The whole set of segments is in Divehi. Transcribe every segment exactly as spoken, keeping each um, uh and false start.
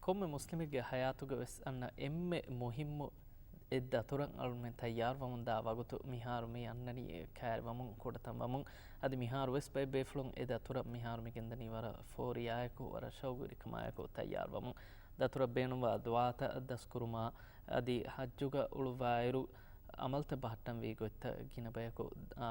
ކޮންމެ މުސްލިމެއްގެ ހަޔާތުގަ ވެސް އަންނަ އެންމެ މުހިއްމު އެއް ދަތުރަށް އަޅުމެން ތައްޔާރުވަމުން ދާ ވަގުތު މިހާރު މި އަންނަނީ ކައިރިވަމުން، ކުޑަތަން ވަމުން. އަދި މިހާރު ވެސް ބައެއް ބޭފުޅުން އެ ދަތުރަށް މިހާރު މި ގެންދަނީ ވަރަށް ފޯރިޔާއެކު، ވަރަށް ޝައުގުވެރިކަމާއެކު ތައްޔާރުވަމުން. ދަތުރަށް ބޭނުންވާ ދުޢާތައް ދަސްކުރުމާ، އަދި ޙައްޖުގަ އުޅުއްވާއިރު، ޢަމަލުތައް ބަހައްޓަންވީ ގޮތްތައް ގިނަ ބަޔަކު، އާ،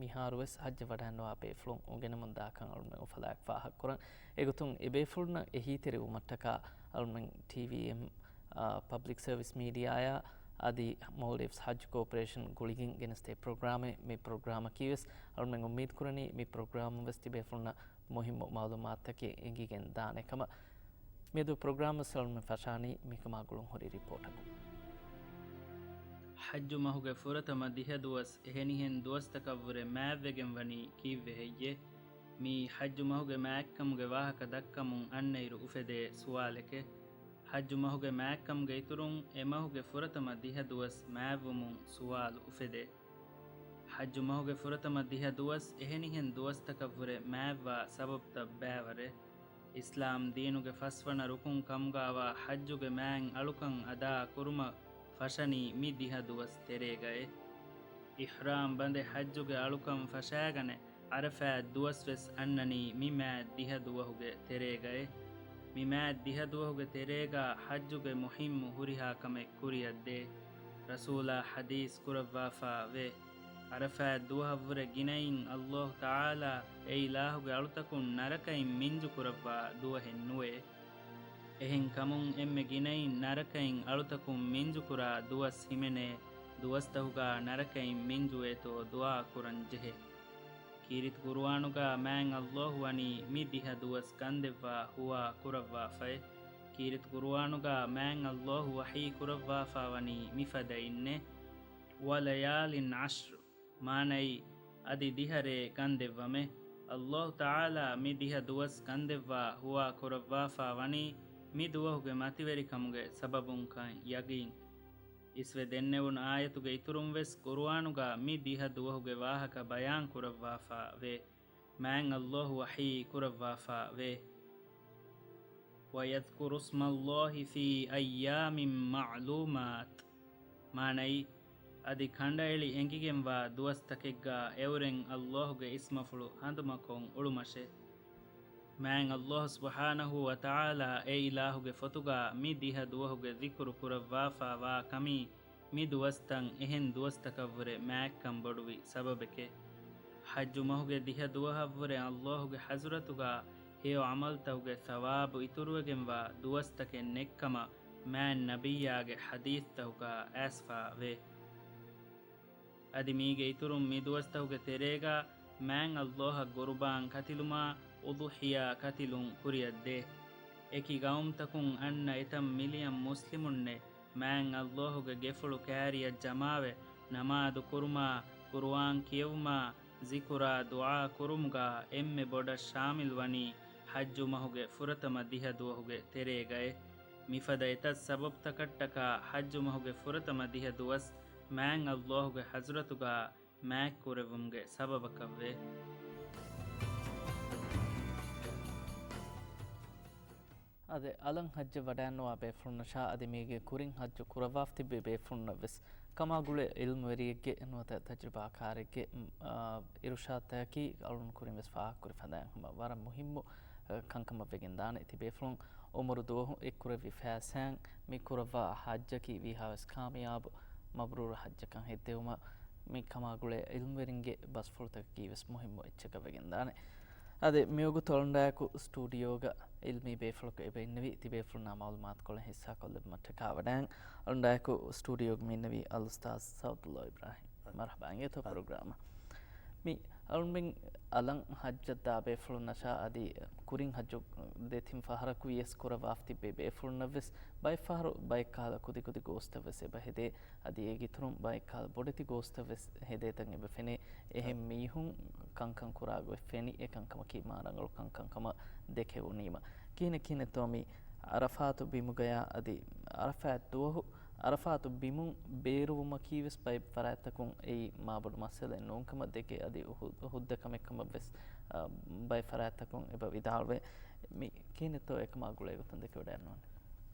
މިހާރުވެސް ޙައްޖަށް ވަޑައިންނަވާ ބޭފުޅުން އުނގެނެމުން ދާކަން އަޅުމެން އުފަލާއެކު ފާހަގަކުރަން. އެގޮތުން އެބޭފުޅުންނަށް އެހީތެރިވުމަށްޓަކާ އަޅުމެން ޓީވީއެމް، އާ، ޕަބްލިކް ސަރވިސް މީޑިއާއާ އަދި މޯލްޑިވްސް ޙައްޖު ކޯޕަރޭޝަން ގުޅިގެން ގެނެސްދޭ ޕްރޮގްރާމެއް. މި ޕްރޮގްރާމަކީވެސް އަޅުމެން އުއްމީދުކުރަނީ މި ޕްރޮގްރާމުން ވެސް ތިބޭފުޅުންނަށް މުހިއްމު މަޢުލޫމާތުތަކެއް އެނގިގެން ދާނެ ކަމަށް. މިއަދު ޕްރޮގްރާމް ވެސް އަޅުމެން ފަށާނީ މިކަމާ ގުޅުން ހުރި ރިޕޯޓަކުން. ޙައްޖު މަހުގެ ފުރަތަމަ ދިހަ ދުވަސް އެހެނިހެން ދުވަސްތަކަށްވުރެ މާތްވެގެން ވަނީ ކީއްވެ ހެއްޔޭ؟ މިއީ ޙައްޖު މަހުގެ މާތްކަމުގެ ވާހަކަ ދައްކަމުން އަންނައިރު އުފެދޭ ސުވާލެކޭ. ޙައްޖު މަހުގެ މާތްކަމުގެ އިތުރުން އެ މަހުގެ ފުރަތަމަ ދިހަ ދުވަސް މާތްވުމުން ސުވާލު އުފެދޭ. ޙައްޖު މަހުގެ ފުރަތަމަ ދިހަ ދުވަސް އެހެނިހެން ދުވަސްތަކަށްވުރެ މާތްވާ ސަބަބުތައް ބައިވަރެއް. އިސްލާމް ދީނުގެ ފަސްވަނަ ރުކުން ކަމުގާވާ ޙައްޖުގެ މާތް އަޅުކަން އަދާ ކުރުމަށް ފަށަނީ މި ދިހަ ދުވަސް ތެރޭގައޭ. އިޙްރާމް ބަނދެ ޙައްޖުގެ އަޅުކަން ފަށާގަނެ ޢަރަފާތް ދުވަސް ވެސް އަންނަނީ މި މާތް ދިހަ ދުވަހުގެ ތެރޭގައޭ. މި މާތް ދިހަ ދުވަހުގެ ތެރޭގާ ޙައްޖުގެ މުހިއްމު ހުރިހާ ކަމެއް ކުރިއަށްދޭ. ރަސޫލާ ޙަދީޘް ކުރައްވާފާ ވޭ. ޢަރަފާތް ދުވަހަށްވުރެ ގިނައިން ﷲ ތަޢާލާ އެ އިލާހުގެ އަޅުތަކުން ނަރަކައިން މިންޖު ކުރައްވާ ދުވަހެއް ނުވޭ. އެހެން ކަމުން އެންމެ ގިނައިން ނަރަކައިން އަޅުތަކުން މިންޖު ކުރާ ދުވަސް ހިމެނޭ ދުވަސްތަކުގާ ނަރަކައިން މިންޖުވޭތޯ ދުޢާ ކުރަން ޖެހޭ. ކީރިތި ޤުރުއާނުގާ މާތް ﷲ ވަނީ މި ދިހަ ދުވަސް ކަންދެއްވާ ހުވާ ކުރައްވާފައޭ. ކީރިތި ޤުރުއާނުގާ މާތް ﷲ ވަޙީ ކުރައްވާފާ ވަނީ މިފަދައިންނޭ. وَلَيَالٍ عَشْرٍ. މާނައީ، އަދި ދިހަ ރޭ ކަންދެއްވަމޭ. ﷲ ތަޢާލާ މި ދިހަ ދުވަސް ކަންދެއްވާ ހުވާ ކުރައްވާފާ ވަނީ މި ދުވަހުގެ މަތިވެރިކަމުގެ ސަބަބުންކަން ޔަގީން. އިސްވެ ދެންނެވުނު އާޔަތުގެ އިތުރުން ވެސް ޤުރުއާނުގާ މި ދިހަ ދުވަހުގެ ވާހަކަ ބަޔާން ކުރައްވާފާ ވޭ. މާތް ﷲ ވަޙީ ކުރައްވާފާ ވޭ. وَيَذْكُرُوا اسْمَ اللَّهِ فِي أَيَّامٍ مَّعْلُومَاتٍ. މާނައީ، އަދި ކަނޑައެޅި އެނގިގެންވާ ދުވަސްތަކެއްގާ އެއުރެން ﷲ ގެ އިސްމަފުޅު ހަނދުމަކޮށް އުޅުމަށޭ. މާތް ﷲ ސުބްޙާނަހޫ ވަތަޢާލާ އެ އިލާހުގެ ފޮތުގާ މި ދިހަ ދުވަހުގެ ޛިކުރު ކުރައްވާފާ ވާ ކަމީ، މި ދުވަސްތައް އެހެން ދުވަސްތަކަށްވުރެ މާތްކަން ބޮޑުވި ސަބަބެކޭ. ޙައްޖު މަހުގެ ދިހަ ދުވަހަށްވުރެ ﷲ ގެ ޙަޟްރަތުގާ ހެޔޮ ޢަމަލުތަކުގެ ޘަވާބު އިތުރުވެގެންވާ ދުވަސްތަކެއް ނެތްކަމަށް މާތް ނަބިއްޔާގެ ޙަދީޘްތަކުގާ އައިސްފާ ވޭ. އަދި މީގެ އިތުރުން މި ދުވަސްތަކުގެ ތެރޭގާ މާތް ﷲއަށް ޤުރުބާން ކަތިލުމާ އުޟުޙިޔާ ކަތިލުން ކުރިއަށްދޭ. އެކި ޤައުމުތަކުން އަންނަ އެތައް މިލިއަން މުސްލިމުންނެއް މާތް ﷲ ގެ ގެފުޅު ކައިރިއަށް ޖަމާވެ، ނަމާދު ކުރުމާ، ޤުރުއާން ކިޔެވުމާ، ޒިކުރާ ދުޢާ ކުރުމުގާ އެންމެ ބޮޑަށް ޝާމިލް ވަނީ ޙައްޖު މަހުގެ ފުރަތަމަ ދިހަ ދުވަހުގެ ތެރޭގައޭ. މިފަދަ އެތައް ސަބަބުތަކަށްޓަކާ ޙައްޖު މަހުގެ ފުރަތަމަ ދިހަ ދުވަސް މާތް ﷲ ގެ ޙަޟްރަތުގާ މާތްކުރެވުމުގެ ސަބަބަކަށްވޭ. އަދި އަލަށް ޙައްޖަށް ވަޑައިންނަވާ ބޭފުޅުންނަށާ އަދި މީގެ ކުރިން ޙައްޖު ކުރައްވާފަ ތިއްބެވި ބޭފުޅުންނަށް ވެސް ކަމާގުޅޭ ޢިލްމުވެރިއެއްގެ ނުވަތަ ތަޖުރިބާކާރެއްގެ، އާ، އިރުޝާދުތަކަކީ އަޅުން ކުރިން ވެސް ފާހަގަކުރި ފަދައިން ހަމަ ވަރަށް މުހިއްމު، އަ، ކަންކަމަށް ވެގެން ދާނެ. ތިބޭފުޅުން އުމުރު ދުވަހު އެއްކުރެއްވި ފައިސާއިން މި ކުރައްވާ ޙައްޖަކީ ވީހާވެސް ކާމިޔާބު މަބްރޫރު ޙައްޖަކަށް ހެއްދެވުމަށް މި ކަމާގުޅޭ ޢިލްމުވެރިންގެ ބަސްފުޅުތަކަކީ ވެސް މުހިއްމު އެއްޗަކަށް ވެގެން ދާނެ. އަދި މިވަގުތު އަޅުންޑާއެކު ސްޓޫޑިއޯގަ ޢިލްމީ ބޭފުޅަކު އެބަ އިންނެވި، ތިބޭފުޅުންނާ މަޢުލޫމާތުކޮޅެއް ޙިއްޞާކޮށްލެއްވުމަށްޓަކާ ވަޑައިން. އަޅުންޑާއެކު ސްޓޫޑިއޯގަ މި އިންނެވީ އަލްއުސްތާޛް ސައުދުﷲ އިބްރާހިމް. މަރުޙަބާ އިނގޭތޯ ޕްރޮގްރާމަށް. މި އަޅުންމެން އަލަށް ޙައްޖަށް ދާ ބޭފުޅުންނަށާ އަދި ކުރިން ޙައްޖު ދެތިން ފަހަރަކު ވިޔަސް ކުރައްވާފަ ތިއްބެވި ބޭފުޅުންނަށް ވެސް ބައެއް ފަހަރު ބައެއް ކަހަލަ ކުދި ކުދި ގޯސްތައް ވެސް އެބަ ހެދޭ. އަދި އޭގެ އިތުރުން ބައެއް ކަހަލަ ބޮޑެތި ގޯސްތައް ވެސް ހެދޭތަން އެބަ ފެނޭ. އެހެން މީހުން ކަންކަން ކުރާ ގޮތް ފެނި، އެ ކަންކަމަކީ މާ ރަނގަޅު ކަންކަން ކަމަށް ދެކެވުނީމަ. ކިހިނެއް ކިހިނެއްތޯ މި ޢަރަފާތު ބިމުގަޔާ އަދި ޢަރަފާތް ދުވަހު ޢަރަފާތު ބިމުން ބޭރުވުމަކީ ވެސް ބައެއް ފަރާތްތަކުން އެއީ މާބޮޑު މައްސަލައެއް ނޫންކަމަށް ދެކެ އަދި ހު-، ހުއްދަ ކަމެއްކަމަށް ވެސް، އަ، ބައެއް ފަރާތްތަކުން އެބަ ވިދާޅުވޭ. މި ކިހިނެއްތޯ އެކަމާ ގުޅޭ ގޮތުން ދެކެވަޑައިންނަވަނީ؟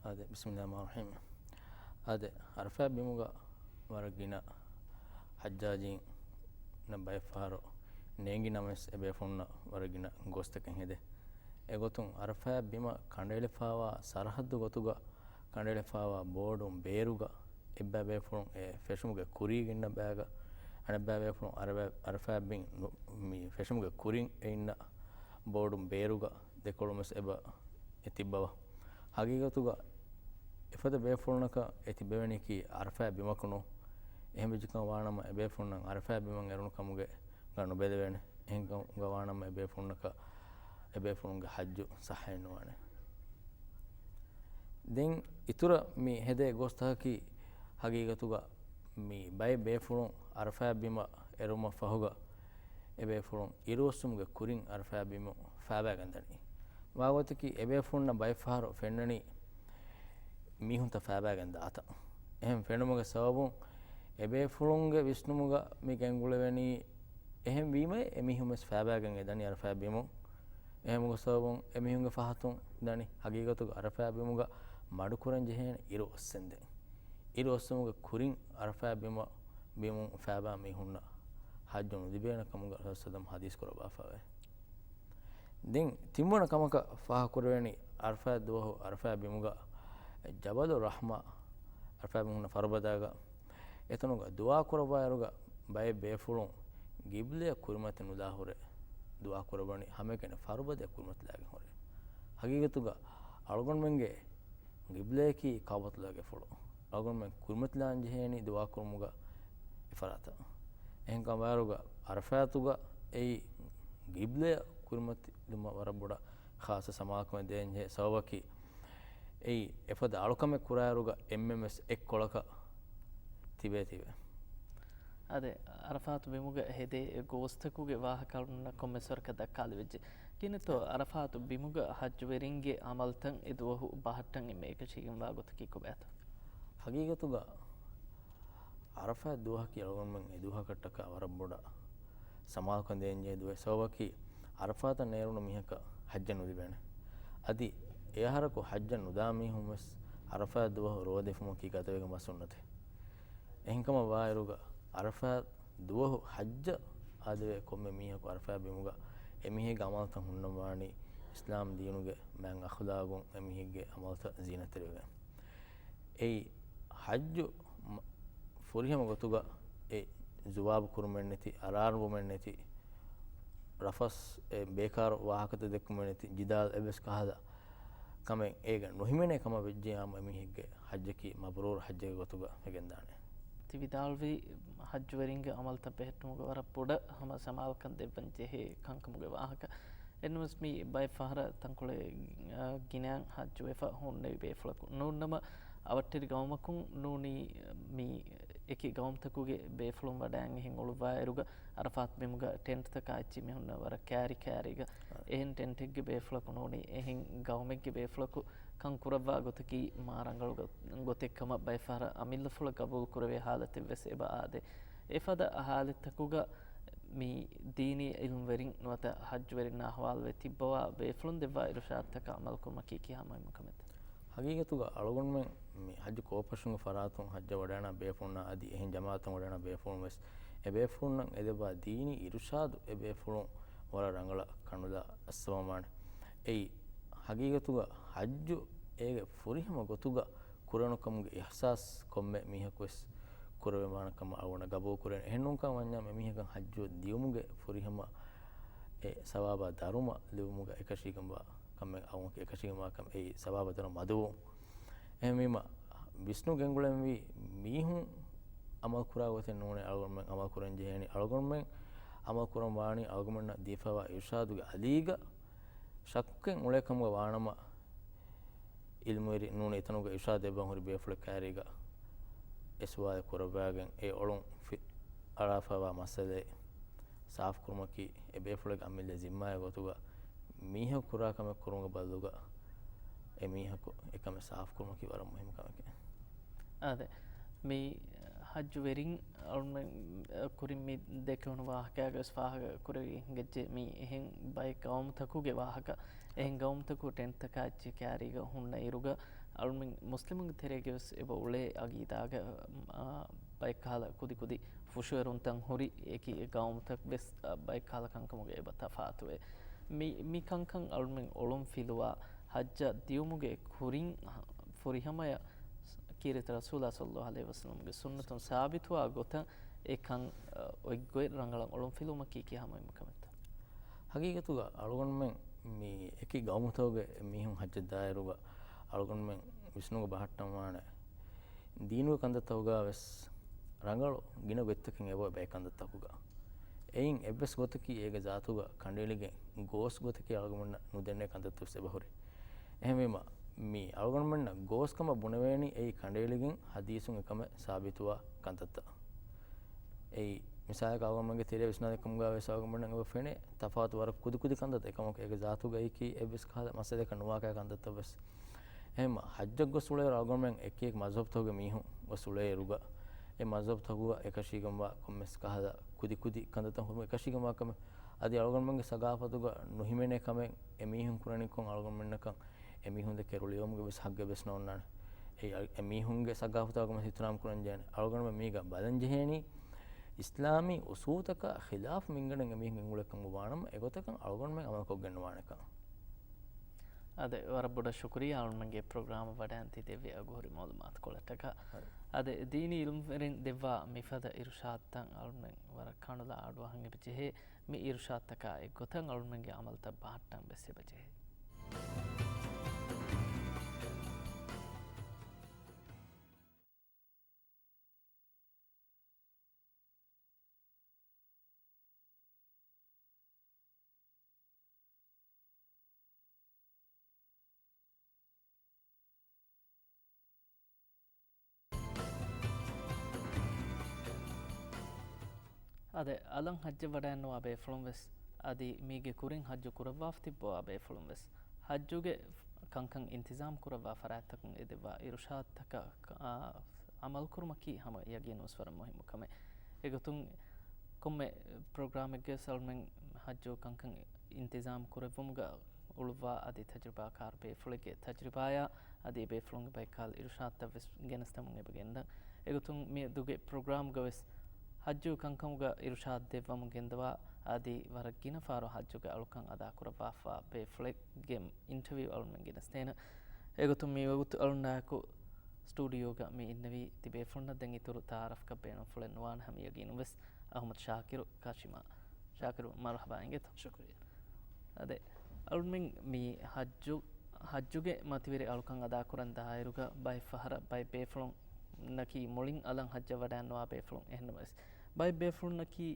އާދެ، ބިސްމިއްލާހި ރަޙްމާނި ރަޙީމް. އާދެ، އަރަފާތް ބިމުގަ ވަރަށް ގިނަ ޙައްޖާޖީންނަށް ބައެއް ފަހަރު ނޭނގި ނަމަވެސް، އެ ބޭފުޅުންނަށް ވަރަށް ގިނަ ގޯސްތަކެއް ހެދޭ. އެގޮތުން އަރަފާތް ބިމަށް ކަނޑައެޅިފާވާ ސަރަހައްދު ގޮތުގަ ކަނޑައެޅިފާވާ ބޯޑުން ބޭރުގަ އެއްބައި ބޭފުޅުން އެ ފެށުމުގެ ކުރީގަ އިންނަ ބައިގަ، އަނެއްބައި ބޭފުޅުން އަރަބަ-، އަރަފާތް ބިން ނު-، މި ފެށުމުގެ ކުރިން އެ އިންނަ ބޯޑުން ބޭރުގަ ދެކޮޅުން ވެސް އެބަ އެ ތިއްބަވަ. ހަގީގަތުގަ އެފަދަ ބޭފުޅުންނަކަށް އެ ތިއްބެވެނީކީ އަރަފާތް ބިމަކު ނޫން. އެހެން ވެއްޖެކަމަށް ވާނަމަ، އެ ބޭފުޅުންނަށް އަރަފާތް ބިމަށް އެރުނު ކަމުގެ ގަ ނުބެލެވޭނެ. އެހެންކަމުގަ ވާނަމަ، އެ ބޭފުޅުންނަކަށް އެ ބޭފުޅުންގެ ޙައްޖު ޞައްޙައެއް ނުވާނެ. ދެން އިތުރަށް މި ހެދޭ ގޯސްތަކަކީ، ހަގީގަތުގަ މި ބައެއް ބޭފުޅުން އަރަފާތް ބިމަށް އެރުމަށް ފަހުގަ، އެ ބޭފުޅުން އިރުއޮއްސުމުގެ ކުރިން އަރަފާތް ބިމުން ފާބާގެން ދަނީ. ވާގޮތަކީ، އެ ބޭފުޅުންނަށް ބައެއް ފަހަރު ފެންނަނީ މީހުންތައް ފާބާގެން ދާތަން. އެހެން ފެނުމުގެ ސަބަބުން އެ ބޭފުޅުންގެ ވިސްނުމުގަ މި ގެންގުޅެވެނީ، އެހެން ވީމަ އެ މީހުން ވެސް ފާބާގެން އެ ދަނީ އަރަފާތް ބިމުން. އެހެންމުގެ ސަބަބުން އެ މީހުންގެ ފަހަތުން ދަނީ. ހަގީގަތުގަ އަރަފާތް ބިމުގަ މަޑުކުރަން ޖެހޭނެ އިރު އޮއްސެންދެން. އިރު އޮއްސުމުގެ ކުރިން އަރަފާތް ބިމަށް، ބިމުން ފާބާ މީހުންނަށް ޙައްޖު ނުލިބޭނެ ކަމުގަ ރަސޫލު ޙަދީޘް ކުރައްވާފައެވެ. ދެން ތިންވަނަ ކަމަކަށް ފާހަގަކުރެވެނީ، އަރަފާތް ދުވަހު އަރަފާތް ބިމުގަ ޖަބަލު ރަޙްމާ، އަރަފާތް ބިމުން ފަރުބަދާގަ އެތަނުގަ ދުޢާ ކުރައްވާއިރުގަ ބައެއް ބޭފުޅުން ގިބްލަޔަށް ކުރިމަތި ނުލާ ހުރެ ދުޢާ ކުރައްވަނީ ހަމައެކަނި ފަރުބަދަޔަށް ކުރިމަތިލާގެން ހުރެ. ހަގީގަތުގަ އަޅުގަނޑުމެންގެ ގިބްލަޔަކީ ކައުބަތުﷲގެ ފުޅު. އަޅުގަނޑުމެން ކުރިމަތިލާން ޖެހޭނީ ދުޢާ ކުރުމުގަ އެފަރާތަށް. އެހެންކަމަށް ވާއިރުގަ އަރަފާތުގަ އެއީ ގިބްލަޔަށް ކުރިމަތިލުމަށް ވަރަށް ބޮޑަށް ޚާއްޞަ ސަމާލުކަމެއް ދޭންޖެހޭ ސަބަބަކީ، އެއީ އެފަދަ އަޅުކަމެއް ކުރާއިރުގަ އެންމެންވެސް އެއްކޮޅަކަށް ތިބޭތީވެ. އާދެ، އަރަފާތު ބިމުގަ ހެދޭ ގޯސްތަކުގެ ވާހަކަ އަޅުގަނޑަށް ކޮންމެސް ވަރަކަށް ދައްކާލެވިއްޖެ. ކިހިނެއްތޯ އަރަފާތު ބިމުގަ ޙައްޖުވެރިންގެ ޢަމަލުތައް އެ ދުވަހު ބަހައްޓަން އެންމެ އެކަށީގެންވާ ގޮތަކީ ކޮބާތޯ؟ ހަގީގަތުގަ އަރަފާތް ދުވަހަކީ އަޅުގަނޑުމެން އެ ދުވަހަކަށްޓަކާ ވަރަށް ބޮޑަށް ސަމާލުކަން ދޭންޖެހޭ ދުވަހެއް. ސަބަބަކީ އަރަފާތަށް ނޭރުނު މީހަކަށް ޙައްޖެއް ނުލިބޭނެ. އަދި އެއަހަރަކު ޙައްޖަށް ނުދާ މީހުން ވެސް އަރަފާތް ދުވަހު ރޯދަ ހިފުމަކީ ގަދަވެގެންވާ ސުންނަތެއް. އެހެންކަމަށް ވާއިރުގަ އަރަފާތް ދުވަހު ޙައްޖަށް އާދެވޭ ކޮންމެ މީހަކު އަރަފާތް ބިމުގަ އެމީހެއްގެ ޢަމަލުތައް ހުންނަންވާނީ އިސްލާމް ދީނުގެ މާތް އަޚުލާގުން އެމީހެއްގެ ޢަމަލުތައް ޒީނަތްތެރިވެގެން. އެއީ ޙައްޖު މަ-، ފުރިހަމަ ގޮތުގަ އެ ޒުވާބު ކުރުމެއް ނެތި، އަރާރުވުމެއް ނެތި، ރަފަސް އެ ބޭކާރު ވާހަކަތައް ދެއްކުމެއް ނެތި، ޖިދާލް އެއްވެސް ކަހަލަ ކަމެއް އޭގަ ނުހިމެނޭ ކަމަށް ވެއްޖެޔާމު އެމީހެއްގެ ޙައްޖަކީ މަބްރޫރު ޙައްޖެއްގެ ގޮތުގަ ވެގެންދާނެ. ތި ވިދާޅުވީ ޙައްޖުވެރިންގެ ޢަމަލުތައް ބެހެއްޓުމުގެ ވަރަށް ބޮޑަށް ހަމަ ސަމާލުކަން ދެއްވަން ޖެހޭ ކަންކަމުގެ ވާހަކަ. އެންނަމަސް މި ބައެއް ފަހަރަށް ތަންކޮޅެއް، އަ، ގިނައިން ޙައްޖުވެފަ ހުންނެވި ބޭފުޅަކު ނޫންނަމަ، އަވަށްޓެރި ގައުމަކުން ނޫނީ މި އެކި ގައުމުތަކުގެ ބޭފުޅުން ވަޑައިގެން އުޅުއްވާއިރުގަ އަރަފާތު ބިމުގަ ޓެންޓްތަކާ އެއްޗެއް މިހުންނަ ވަރަށް ކައިރި ކައިރީގަ އެހެން ޓެންޓެއްގެ ބޭފުޅަކު ނޫނީ އެހެން ގައުމެއްގެ ބޭފުޅަކު ކަން ކުރައްވާ ގޮތަކީ މާ ރަނގަޅު ގޮ-، ގޮތެއް ކަމަށް ބައެއް ފަހަރަށް އަމިއްލަފުޅަށް ގަބޫލު ކުރެވޭ ޙާލަތެއް ވެސް އެބަ އާދޭ. އެފަދަ ޙާލަތްތަކުގަ މި ދީނީ ޢިލްމުވެރިން ނުވަތަ ޙައްޖުވެރިންނާ އަޙްވާލުވެ ތިއްބަވާ ބޭފުޅުން ދެއްވާ އިރުޝާދުތަކަށް ޢަމަލުކުރުމަކީ ކިހާ މުހިއްމު ކަމެއްތަ؟ ޙަޤީޤަތުގަ އަޅުގަނޑުމެން މި ޙައްޖު ކޯޕަށުންގެ ފަރާތުން ޙައްޖަށް ވަޑައިގަންނަވާ ބޭފުޅުންނާ އަދި އެހެން ޖަމާޢަތަށް ވަޑައިގަންނަވާ ބޭފުޅުން ވެސް އެ ބޭފުޅުންނަށް އެ ދެއްވާ ދީނީ އިރުޝާދު އެ ބޭފުޅުން ވަރަށް ރަނގަޅަށް ކަނުލާ އައްސަވަމާނެ. އެއީ ޙަޤީޤަތުގަ ޙައްޖު އޭގެ ފުރިހަމަ ގޮތުގަ ކުރެވުނުކަމުގެ އިޙްސާސް ކޮންމެ މީހަކު ވެސް ކުރެވޭނެ ކަމަށް އަޅުގަނޑަށް ގަބޫލު ކުރޭނެ. އެހެންނޫންކަން ވަންޏާ އެމީހަކަށް ޙައްޖު ދިޔުމުގެ ފުރިހަމަ އެ ސަވާބާ ދަރުމަ ލިބުމުގަ އެކަށީގެންވާ ކަމެއް އަޅުގަނޑަކީ އެކަށީގެންވާ ކަމެއް އެއީ ސަވާބާ ދަރުމަ މަދުވުން. އެހެންވީމަ ވިސްނު ގެންގުޅެންވީ މީހުން ޢަމަލު ކުރާ ގޮތެއް ނޫނޭ އަޅުގަނޑުމެން ޢަމަލު ކުރަން ޖެހޭނީ. އަޅުގަނޑުމެން ޢަމަލު ކުރަން ވާނީ އަޅުގަނޑުމެންނަށް ދީފައިވާ އިރުޝާދުގެ އަލީގަ ޝައްކެއް އުޅޭ ކަމުގަ ވާނަމަ، ޢިލްމުވެރި ނޫނީ އެތަނުގަ އިރުޝާދު ދެއްވަން ހުރި ބޭފުޅެއް ކައިރީގަ އެ ސުވާލެއް ކުރައްވާގެން އެ އޮޅުން ފި-، އަޅާފައިވާ މައްސަލައެއް ސާފުކުރުމަކީ އެ ބޭފުޅެއްގެ އަމިއްލަ ޒިންމާއެއް ގޮތުގަ މީހަކު ކުރާ ކަމެއް ކުރުމުގެ ބަދަލުގަ އެ މީހަކު އެ ކަމެއް ސާފުކުރުމަކީ ވަރަށް މުހިއްމު ކަމެކޭ. އާދެ، މި ޙައްޖު ވެރިން އަޅުމެން ކުރިން މި ދެކެވުނު ވާހަކައިގަ ވެސް ފާހަގަ ކުރެވި ހިނގައްޖެ މި އެހެން ބައެއް ގައުމުތަކުގެ ވާހަކަ. އެހެން ގައުމުތަކު ޓެންޓްތަކާ އެއްޗެއް ކައިރީގަ ހުންނަ އިރުގަ، އަޅުމެން މުސްލިމުންގެ ތެރޭގެ ވެސް އެބަ އުޅޭ އަގީދާގެ، އާ، ބައެއްކަހަލަ ކުދިކުދި ފުށުއެރުންތައް ހުރި އެކި ގައުމުތައް ވެސް، އާ، ބައެއްކަހަލަ ކަންކަމުގެ އެބަ ތަފާތުވޭ. މި، މި ކަންކަން އަޅުމެން އޮޅުން ފިލުވާ ހައްޖަށް ދިޔުމުގެ ކުރިން ފުރިހަމަޔަށް ކީރިތި ރަސޫލާ ޞައްލައްލާހު ޢަލައިހި ވަސައްލަމްގެ ސުންނަތުން ސާބިތުވާ ގޮތަށް އެ ކަން، އަ، އޮތްގޮތް ރަނގަޅަށް އޮޅުން ފިލުވުމަކީ ކިހާ މުހިއްމު ކަމެއްތަ؟ ހަގީގަތުގަ އަޅުގަނޑުމެން މި އެކި ގައުމުތަކުގެ މީހުން ހައްޖަށް ދާއިރުގަ އަޅުގަނޑުމެން ވިސްނުމުގަ ބަހައްޓަންވާނެ ދީނުގެ ކަންތައްތަކުގަ ވެސް ރަނގަޅު ގިނަ ގޮތްތަކެއް އެބަ އޮތް ބައެއް ކަންތައްތަކުގަ. އެއިން އެއްވެސް ގޮތަކީ އޭގެ ޒާތުގަ ކަނޑައެޅިގެން ގޯސް ގޮތަކީ އަޅުގަނޑުމެންނަށް ނުދެންނެވި ކަންތައްތައް ވެސް އެބަހުރި. އެހެންވީމަ، މި އަޅުގަނޑުމެންނަށް ގޯސް ކަމަށް ބުނެވޭނީ އެއީ ކަނޑައެޅިގެން ހަދީސުން އެކަމެއް ސާބިތުވާ ކަންތައްތައް. އެއީ، މިސާލަކަށް އަޅުގަނޑުމެންގެ ތެރޭ ވިސްނާލިކަމުގަ ވެސް އަޅުގަނޑުމެންނަށް އެބަ ފެނޭ ތަފާތު ވަރަށް ކުދިކުދި ކަންތައްތައް. އެކަމަކު އޭގެ ޒާތުގައި އެއްވެސް ކަހަލަ މައްސަލައަކަށް ނުވާކައި ކަންތައްތައް ވެސް. އެހެންމަ ހައްޖަށް ގޮސް އުޅޭއިރު އަޅުގަނޑުމެން އެކި އެކި މަޒްހަބުތަކުގެ މީހުން ގޮސް އުޅޭއިރުގަ، އެ މަޒްހަބުތަކުގަ އެކަށީގެންވާ ކޮންމެސް ކަހަލަ ކުދިކުދި ކަންތައްތައް ހުރުމުން އެކަށީގެންވާ ކަމެއް. އަދި އަޅުގަނޑުމެންގެ ސަގާފަތުގަ ނުހިމެނޭ ކަމެއް އެ މީހުން ކުރަނީކޮށް އަޅުގަނޑުމެންނަކަށް އެ މީހުން ދެކެ އެރުޅިއުމުގެ ވެސް ހައްގެއް ވެސް ނޯންނާނެ. އެ، އެ މީހުންގެ ސަގާފަތާ ކޮންމެސް އިޙްތިރާމް ކުރަން ޖެހޭނެ. އަޅުގަނޑުމެން މީގަ ބަލަން ޖެހޭނީ އިސްލާމީ އުސޫލުތަކާ ޚިލާފު މިންގަނޑެއް އެ މީހުން ގެންގުޅޭ ކަމަށް ވާނަމަ، އެގޮތަކަށް އަޅުގަނޑުމެން އަމަލުކޮށްގެން ނުވާނެކަން. އާދެ، ވަރަށް ބޮޑަށް ޝުކުރިއްޔާ އަޅުމެންގެ ޕްރޮގްރާމަށް ވަޑައިން ތި ދެއްވި އަގުހުރި މަޢުލޫމާތުކޮޅަށްޓަކާ. އާދެ، ދީނީ އިލްމުވެރިން ދެއްވާ މިފަދަ އިރުޝާދުތައް އަޅުމެން ވަރަށް ކަނުލާ އަޑުއަހަން އެބަޖެހޭ. މި އިރުޝާދުތަކާ އެއްގޮތަށް އަޅުމެންގެ އަމަލުތައް ބަހައްޓަން ވެސް އެބަޖެހޭ. އާދެ، އަލަށް ހައްޖަށް ވަޑައިންނަވާ ބޭފުޅުން ވެސް، އަދި މީގެ ކުރިން ހައްޖު ކުރައްވާފަ ތިއްބަވާ ބޭފުޅުން ވެސް، ހައްޖުގެ ކަންކަން އިންތިޒާމް ކުރައްވާ ފަރާތްތަކުން އެދެއްވާ އިރުޝާދުތަކަށް، އާ، އަމަލުކުރުމަކީ ހަމަ ޔަގީނުން ވެސް ވަރަށް މުހިއްމު ކަމެއް. އެގޮތުން ކޮންމެ ޕްރޮގްރާމެއްގައި އަޅުމެން ހައްޖު ކަންކަން އިންތިޒާމް ކުރެއްވުމުގަ އުޅުއްވާ އަދި ތަޖުރިބާކާރު ބޭފުޅެއްގެ ތަޖުރިބާޔާ އަދި އެބޭފުޅުންގެ ބައެއްކަހަލަ އިރުޝާދުތައް ވެސް ގެނެސްދެމުން އެބަ ގެންދަން. އެގޮތުން މިއަދުގެ ޕްރޮގްރާމްގަ ވެސް ހައްޖު ކަންކަމުގަ އިރުޝާދު ދެއްވަމުން ގެންދަވާ އަދި ވަރަށް ގިނަ ފަހަރު ހައްޖުގެ އަޅުކަން އަދާކުރައްވާފަ ބޭފުޅެއްގެ އިންޓަވިއު އަޅުމެން ގެނެސްދޭނަން. އެގޮތުން މިވަގުތު އަޅުންނާއެކު ސްޓޫޑިއޯގަ މި އިންނެވީ ތިބޭފުޅުންނަށް ދެން އިތުރު ތައާރަފްކަށް ބޭނުންފުޅެއް ނުވާނެ ހަމަ ޔަގީނުން ވެސް އަޙްމަދު ޝާކިރު ކާޝިމާ. ޝާކިރު، މަރުޙަބާ އިނގޭތޯ. ޝުކުރިއްޔާ. އާދެ، އަޅުމެން މި ހައްޖު، ހައްޖުގެ މަތިވެރި އަޅުކަން އަދާކުރަން ދާއިރުގަ ބައެއް ފަހަރަށް ބައެއް ބޭފުޅުންނަކީ މުޅިން އަލަށް ހައްޖަށް ވަޑައިންނަވާ ބޭފުޅުން. އެހެންނަމަވެސް، ބައެއް ބޭފުޅުންނަކީ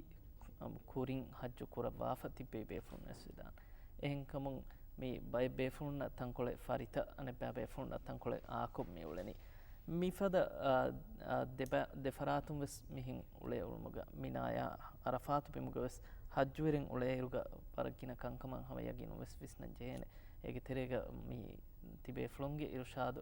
ކުރިން ހައްޖު ކުރައްވާފަ ތިއްބެވި ބޭފުޅުން ވެސް ވެދާނެ. އެހެންކަމުން މި ބައެއް ބޭފުޅުންނަށް ތަންކޮޅެއް ފަރިތަ، އަނެއްބައި ބޭފުޅުންނަށް ތަންކޮޅެއް އާކޮށް މި އުޅެނީ. މިފަދަ، އާ، އާ، ދެބަ-، ދެފަރާތުން ވެސް މިހެން އުޅޭ އުޅުމުގަ މިނާޔާ ޢަރަފާތު ބިމުގަ ވެސް ހައްޖުވެރިން އުޅޭއިރުގަ ވަރަށް ގިނަ ކަންކަމަށް ހަމަ ޔަގީނުން ވެސް ވިސްނަން ޖެހޭނެ. އޭގެ ތެރޭގަ މި ތިބޭފުޅުންގެ އިރުޝާދު،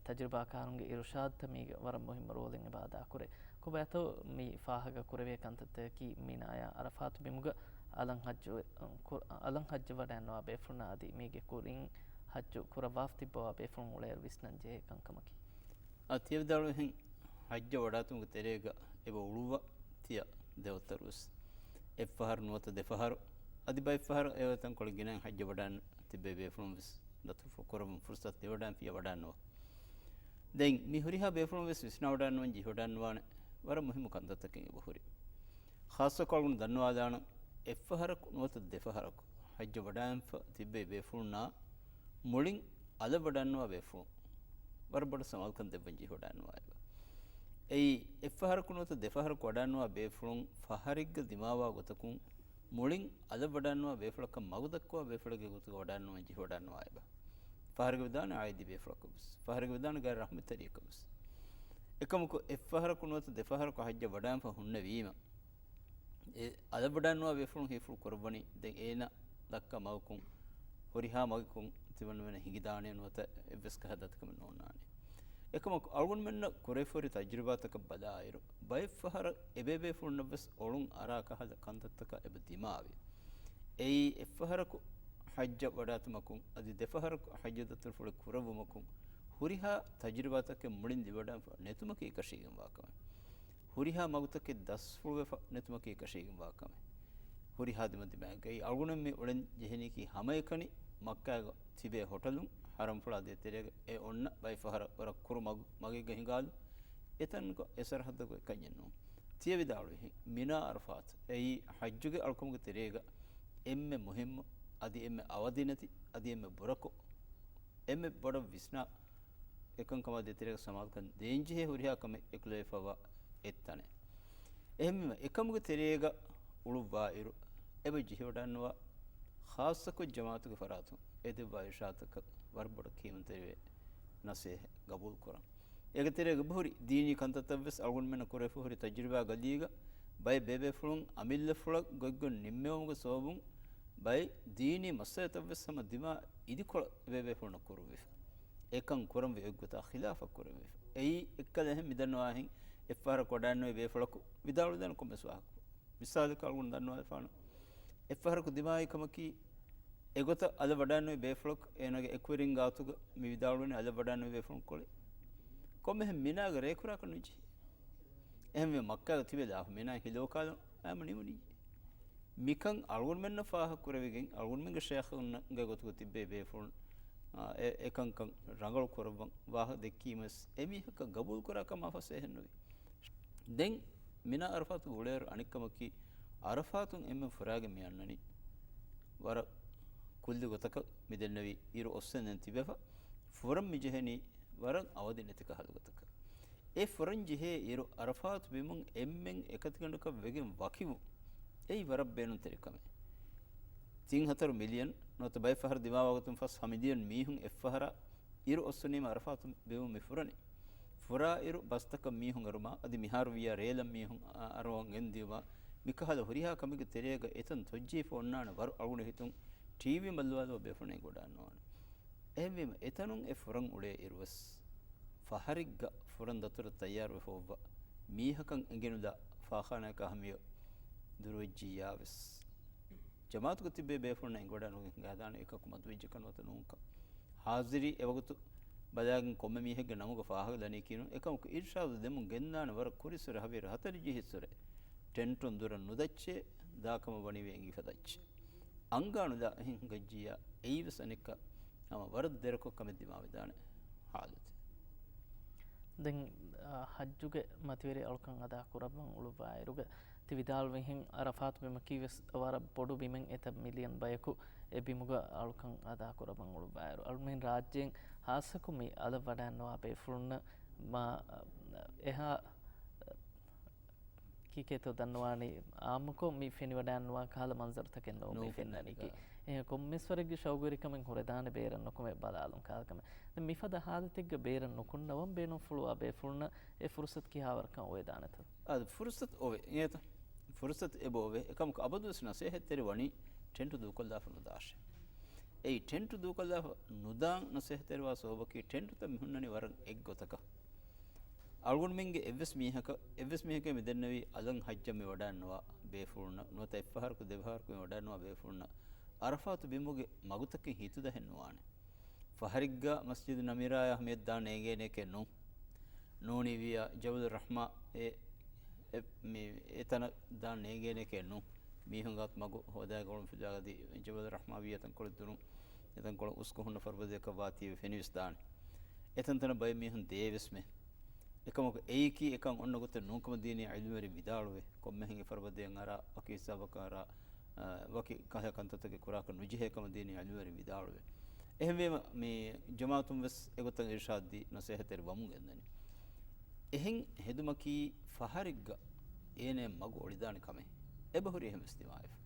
ތަޖުރިބާކާރުންގެ އިރުޝާދުތައް މީގަ ވަރަށް މުހިއްމު ރޯލެއް އެބަ އަދާކުރޭ. ކޮބާތޯ މި ފާހަގަ ކުރެވޭ ކަންތައްތަކަކީ މިނާޔާ ޢަރަފާތު ބިމުގަ އަލަށް ހައްޖު، ކު-، އަލަށް ހައްޖަށް ވަޑައިންނަވާ ބޭފުޅުންނާ އަދި މީގެ ކުރިން ހައްޖު ކުރައްވާފަ ތިއްބަވާ ބޭފުޅުން އުޅޭއިރު ވިސްނަން ޖެހޭ ކަންކަމަކީ. އާ، ތިޔަ ވިދާޅުވިހެން ހައްޖަށް ވަޑާތުމުގެ ތެރޭގަ އެބަ އުޅުއްވާ ތިޔަ ދެވަތަރު ވެސް އެއްފަހަރު ނުވަތަ ދެފަހަރު، އަދި ބައެއްފަހަރު އެ ތަންކޮޅެއް ގިނައިން ހައްޖަށް ވަޑައިން ތިއްބެވި ބޭފުޅުން ވެސް ލަތުފު ކުރައްވަން ފުރުސަތު ދެވަޑައިން ފިޔަވަޑައިން ނުވާ. ދެން މި ހުރިހާ ބޭފުޅުން ވެސް ވިސްނާވަޑައިންނަވަން ޖެހިވަޑައިންނަވާނެ ވަރަށް މުހިއްމު ކަންތައްތަކެއް އެބަހުރި. ޚާއްޞަކޮށް އަޅުގަނޑު ދަންނަވާލާނަން، އެއްފަހަރަކު ނުވަތަ ދެފަހަރަކު ޙައްޖަށް ވަޑައިންފަ ތިއްބެވި ބޭފުޅުންނާ މުޅިން އަލަށް ވަޑައިންނަވާ ބޭފުޅުން ވަރަށް ބޮޑަށް ސަމާލުކަން ދެއްވަން ޖެހިވަޑައިންނަވާ އެބަ. އެއީ، އެއްފަހަރަކު ނުވަތަ ދެފަހަރަކު ވަޑައިންނަވާ ބޭފުޅުން ފަހަރެއްގަ ދިމާވާ ގޮތަކުން މުޅިން އަލަށް ވަޑައިންނަވާ ބޭފުޅަކަށް މަގުދައްކަވާ ބޭފުޅެއްގެ ގޮތުގަ ވަޑައިންނަވަން ޖެހިވަޑައިންނަވާ އެބަ. ފަހަރެއްގަ ވެދާނެ އާއިދީ ބޭފުޅަކަށް ވެސް، ފަހަރެއްގަ ވެދާނެ ގައިރު ރަޙްމަތްތެރިޔަކަށް ވެސް. އެކަމަކު އެއްފަހަރަކު ނުވަތަ ދެފަހަރަކު ޙައްޖަށް ވަޑައިންފަ ހުންނެވީމަ، އެ އަލަށް ވަޑައިންނަވާ ބޭފުޅުން ހީފުޅު ކުރައްވަނީ ދެން އޭނަ ދައްކާ މަގަކުން، ހުރިހާ މަގަކުން ތިމަންމެނަށް ހިނގިދާނެ ނުވަތަ އެއްވެސް ކަހަލަ ދަތިކަމެއް ނޯންނާނެ. އެކަމަކު އަޅުގަނޑުމެންނަށް ކުރެވިފަހުރި ތަޖުރިބާތަކަށް ބަލާއިރު، ބައެއްފަހަރަށް އެބޭބޭފުޅުންނަށް ވެސް އޮޅުން އަރާ ކަހަލަ ކަންތައްތަކާ އެބަ ދިމާވި. އެއީ އެއްފަހަރަކު ޙައްޖަށް ވަޑާތުމަކުން އަދި ދެފަހަރަކު ޙައްޖު ދަތުރުފުޅެއް ކުރެއްވުމަކުން ހުރިހާ ތަޖުރިބާތަކެއް މުޅިން ލިބިވަޑައިގެންފަ ނެތުމަކީ އެކަށީގެންވާ ކަމެއް. ހުރިހާ މަގުތަކެއް ދަސްފުޅުވެފަ ނެތުމަކީ އެކަށީގެންވާ ކަމެއް. ހުރިހާ ދިމަދިމާގައި އަޅުގަނޑުމެން މި އުޅެން ޖެހެނީކީ ހަމައެކަނި މައްކާގަ ތިބޭ ހޮޓަލުން، ޙަރަމްފުޅާ ދޭތެރޭގަ އެ އޮންނަ ބައެއް ފަހަރަށް ވަރަށް ކުރު މަގު، މަގެއްގަ ހިނގާލު، އެތަންކޮ އެ ސަރަހައްދަކު އެކަންޏެއް ނޫން. ތިޔަ ވިދާޅުވިހެން، މިނާ ޢަރަފާތު، އެއީ ޙައްޖުގެ އަޅުކަމުގެ ތެރޭގަ އެންމެ މުހިއްމު، އަދި އެންމެ އަވަދިނެތި، އަދި އެންމެ ބުރަކޮށް، އެންމެ ބޮޑަށް ވިސްނާ އެކަންކަމާ ދޭތެރޭގަ ސަމާލުކަން ދޭންޖެހޭ ހުރިހާ ކަމެއް އެކުލެވިފައިވާ އެއްތަނެއް. އެހެންވީމަ، އެކަމުގެ ތެރޭގަ އުޅުއްވާއިރު، އެބަ ޖެހިވަޑާންނަވާ ޚާއްޞަކޮށް ޖަމާޢަތުގެ ފަރާތުން އެދެއްވާ އިރުޝާދުތަކަށް ވަރަށް ބޮޑަށް ކިޔަމަންތެރިވޭ ނަސޭހަތް ގަބޫލުކުރަން. އޭގެ ތެރޭގަ އެބަހުރި ދީނީ ކަންތައްތައްވެސް އަޅުގަނޑުމެންނަށް ކުރެވިފަ ހުރި ތަޖުރިބާ ގަލީގަ ބައެއް ބޭބޭފުޅުން އަމިއްލަފުޅަށް ގޮތްގޮތް ނިންމެވުމުގެ ސަބަބުން ބައެއް ދީނީ މައްސަލަތައްވެސް ހަމަ ދިމާ އިދިކޮޅަށް ބޭބޭފުޅުންނަށް ކުރުއްވިފަ. އެކަން ކުރަންވީ އޮތްގޮތާ ޚިލާފަށް ކުރެވިފަ. އެއީ އެއްކަލަ އެހެން މިދަންނަވާހެން އެއްފަހަރަކު ވަޑާންނުވި ބޭފުޅަކު ވިދާޅުވެދާނެ ކޮންމެސް ވާހަކަ. މިސާލަކަށް އަޅުގަނޑު ދަންނަވާފާނަން. އެއްފަހަރަކު ދިމާވި ކަމަކީ، އެގޮތަށް އަލަށް ވަޑާންނުވި ބޭފުޅަކު އޭނާގެ އެކުވެރިން ގާތުގަ މި ވިދާޅުވަނީ އަލަށް ވަޑާންނުވި ބޭފުޅުން ކޮޅެއް. ކޮންމެހެން މިނާގަ ރޭކުރާކަށް ނުޖެހޭ. އެހެންވެ މައްކާގަ ތިބޭ ލާފަ މިނާ ހިލޯކާލަން އައިމަ ނިމުނީ. މިކަން އަޅުގަނޑުމެންނަށް ފާހަގަ ކުރެވިގެން އަޅުގަނޑުމެންގެ ޝޭޚުންގެ ގޮތުގަ ތިއްބޭ ބޭފުޅުން، އާ، އެ، އެކަންކަން ރަނގަޅު ކުރައްވަން ވާހަކަ ދެއްކީމަސް އެމީހަކަށް ގަބޫލުކުރާ ކަމާ ފަސޭހައެއްނުވި. ދެން މިނާ އަރަފާތުގަ އުޅޭއިރު އަނެއްކަމަކީ، އަރަފާތުން އެންމެން ފުރާގެން މި އަންނަނީ ވަރަށް ކުއްލި ގޮތަކަށް މި ދެންނެވި އިރު އޮއްސެންދެން ތިބެފަ، ފުރަން މި ޖެހެނީ ވަރަށް އަވަދި ނެތި ކަހަލަ ގޮތަކަށް. އެ ފުރަން ޖެހޭ އިރު އަރަފާތު ބިމުން އެންމެން އެކަތިގަނޑަކަށް ވެގެން ވަކިވުން، އެއީ ވަރަށް ބޭނުންތެރި ކަމެއް. ތިން ހަތަރު މިލިއަން ނުވަތަ ބައެއް ފަހަރު ދިމާވާގޮތުން ފަސް ހަ މިލިއަން މީހުން އެއްފަހަރާ އިރު އޮއްސުނީމަ އަރަފާތު ބިމުން މި ފުރަނީ. ފުރާ އިރު ބަސްތަކަށް މީހުން އަރުމާ، އަދި މިހާރު ވިއްޔާ ރޭލަށް މީހުން އަ-، އަރުވަން ގެންދިއުމާ، މިކަހަލަ ހުރިހާ ކަމެއްގެ ތެރޭގަ އެތަން ތޮއްޖެހިފަ އޮންނާނެ ވަރު އަޅުގަނޑު ހިތުން ޓީވީ ބައްލަވާލަވާ ބޭފުޅުން އެނގިވަޑާންނަވާނެ. އެހެންވީމަ، އެތަނުން އެ ފުރަން އުޅޭ އިރުވެސް، ފަހަރެއްގަ ފުރަން ދަތުރަށް ތައްޔާރުވެފަ އޮއްވާ މީހަކަށް އެނގެނުލާ ފާޚާނާއަކާ ހަމަޔަށް ދުރުވެއްޖިއްޔާވެސް، ޖަމާޢަތުގަ ތިއްބޭ ބޭފުޅުންނަށް އެނގިވަޑާނުގެން ހިނގާދާނެ އެކަކު މަދުވެއްޖެކަން ނުވަތަ ނޫންކަން. ހާޒިރީ އެވަގުތު ބަލާގެން ކޮންމެ މީހެއްގެ ނަމުގަ ފާހަގަ ދަނީކީ ނޫން. އެކަމަކު އިރްޝާދު ދެމުން ގެންދާނެ ވަރަށް ކުރިއްސުރެ ހަވީރު ހަތަރެއް ޖެހިއްސުރެ ޓެންޓުން ދުރަށް ނުދައްޗޭ، ދާކަމަށް ވަނީވެ އެނގިފަ ދައްޗޭ. އަންގާނުލާ އެހެން ހިނގައްޖިއްޔާ އެއީވެސް އަނެއްކާ ހަމަ ވަރަށް ދެރަކޮށް ކަމެއް ދިމާވެދާނެ ހާލަތެއް. ދެން، އާ، ޙައްޖުގެ މަތިވެރި އަޅުކަން އަދާ ކުރައްވަން އުޅުއްވާއިރުގަ، ތި ވިދާޅުވިހެން އަރަފާތު ބިމަކީ ވެސް ވަރަށް ބޮޑު ބިމެއް، އެތައް މިލިއަން ބަޔަކު އެ ބިމުގަ އަޅުކަން އަދާ ކުރައްވަން އުޅުއްވާއިރު، އަޅުމެން ރާއްޖޭން ހާއްސަކޮށް މި އަލަށް ވަޑައިންނަވާ ބޭފުޅުންނަށް މާ އެހާ ކީކޭތޯ ދަންނަވާނީ، އާއްމުކޮށް މި ފެނިވަޑައިންނަވާ ކަހަލަ މަންޒަރުތަކެއް ނޫން މި ނޫން ފެންނަނީކީ. ފެންނަނީ. އެހެން ކޮންމެސްވަރެއްގެ ޝައުގުވެރިކަމެއް ހުރެދާނެ ބޭރަށް ނުކުމެ ބަލާލުން ކަހަލަ ކަމެއް. ދެން މިފަދަ ހާލަތެއްގަ ބޭރަށް ނުކުންނަވަން ބޭނުންފުޅުވާ ބޭފުޅުންނަށް އެ ފުރުސަތު ކިހާވަރަކަށް އޮވެދާނެތޯ؟ އަދި ފުރުސަތު އޮވޭ. އެއީތަ؟ ފުރުސަތު އެބަ އޮވޭ. އެކަމަކު އަބަދުވެސް ނަސޭހަތްތެރި ވަނީ ޓެންޓު ދޫކޮށްލާފަ ނުދާށޭ. އެއީ ޓެންޓު ދޫކޮށްލާފަ ނުދާން ނަސޭހަތްތެރިވާ ސަބަބަކީ ޓެންޓުތައް މި ހުންނަނީ ވަރަށް އެއްގޮތަކަށް. އަޅުގަނޑުމެންގެ އެއްވެސް މީހަކަށް، އެއްވެސް މީހަކަށް މި ދެންނެވީ އަލަށް ޙައްޖަށް މި ވަޑައިންނަވާ ބޭފުޅުންނަށް، ނުވަތަ އެއްފަހަރަކު ދެފަހަރަކު މި ވަޑައިންނަވާ ބޭފުޅުންނަށް އަރަފާތު ބިމުގެ މަގުތަކެއް ހިތުދަހެއް ނުވާނެ. ފަހަރެއްގަ މަސްޖިދު ނަމީރާއާ ހަމަޔަށް ދާން ނޭނގޭނެކޭ ނޫން. ނޫނީ ވިއްޔާ ޖަބަލު ރަޙްމާ އެ، އެ، މި އެތަނަށް ދާން ނޭނގޭނެކޭ ނޫން. މީހުން ގާތު މަގު ހޯދާގެ އުޅުން ފިލާގަދި ޖަބަލު ރަޙްމާ ވިއްޔާ ތަންކޮޅެއް ދުރުން، އެތަންކޮޅު އުސްކޮށް ހުންނަ ފަރުބަދަޔަކަށް ވާތީވެ ފެނިވެސް ދާނެ. އެތަންތަނަށް ބައެއް މީހުން ދޭވެސްމެ. އެކަމަކު އެއީކީ އެކަން އޮންނަ ގޮތެއް ނޫންކަމަށް ދީނީ ޢިލްމުވެރިން ވިދާޅުވޭ. ކޮންމެހެން އެ ފަރުބަދަޔަށް އަރާ، ވަކި ހިސާބަކަށް އަރާ، އަ، ވަކި ކަހަލަ ކަންތައްތަކެއް ކުރާކަށް ނުޖެހޭ ކަމަށް ދީނީ ޢިލްމުވެރިން ވިދާޅުވޭ. އެހެންވީމަ، މި ޖަމާޢަތުން ވެސް އެގޮތަށް އިރްޝާދު ދީ ނަސޭހަތްތެރި ވަމުން ގެންދަނީ. އެހެން ހެދުމަކީ ފަހަރެއްގަ އޭނައަށް މަގު އޮޅިދާނެ ކަމެއް. އެބަހުރި އެހެން ވެސް ދިމާވެފަ.